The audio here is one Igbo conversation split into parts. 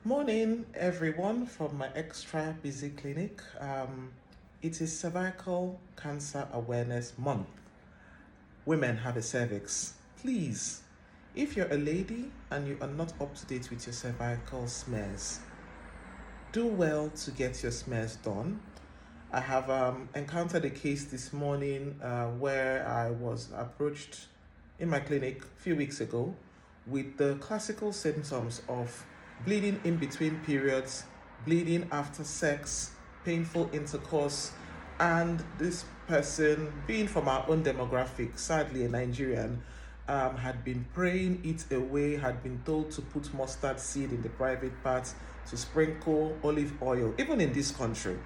Morning, everyone, from my extra busy clinic. It is Cervical Cancer Awareness Month. Women have a cervix. Please, if you're a lady and you are not up to date with your cervical smears, do well to get your smears done. I have encountered a case this morning where I was approached in my clinic a few weeks ago with the classical symptoms of bleeding in between periods, bleeding after sex, painful intercourse, and this person, being from our own demographic, sadly a Nigerian, had been praying it away, had been told to put mustard seed in the private parts, to sprinkle olive oil, even in this country.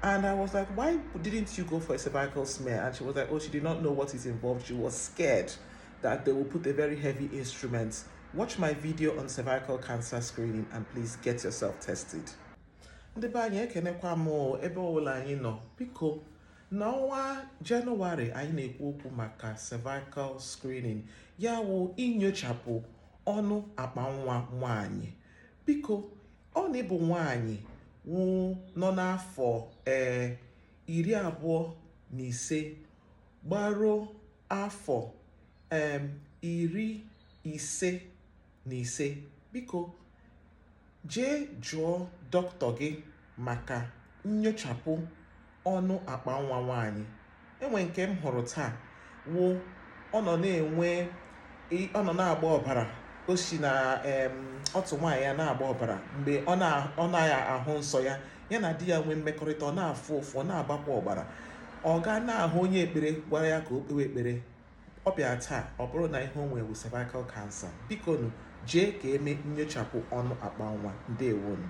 And I was like, "Why didn't you go for a cervical smear?" And she was like, oh, she did not know what is involved. She was scared that they will put a very heavy instrument. Watch my video on cervical cancer screening and please get yourself tested. Ndị be anyị, ekenekwa m o, ebe ọbụla anyị nọ. Biko, n'ọnwa Jenụwarị anyị na-ekwu okwu maka cervical screening, ya wụ inyochapụ ọnụ akpa nwa nwanyị. Biko, ọ na ịbụ nwanyị wụ nọ n'afọ 25 gbaruo afọ 55, biko jee jụọ dọkịta gị maka nyochapụ ọnụ akpa nwa nwanyị. Enwe nke m hụrụ taa wụ ọ nọ na-enwe, ọ nọ na-agba ọbara, o si na ọtụ nwaanyị ya na-agba ọbara mgbe ọ naghị ahụ nsọ ya, ya na di ya nwee mmekọrịta, ọ na-afụ ụfụ, ọ na-agbakwa ọbara. Ọ ga na-ahụ onye ekpere gwara ya ka o kpewe ekpere. Ọ bịa taa, ọ bụrụ na ihe o nwere bụ cervical cancer. Biko nụ, jee ka eme nyochapụ ọnụ akpa nwa. Ndewonu.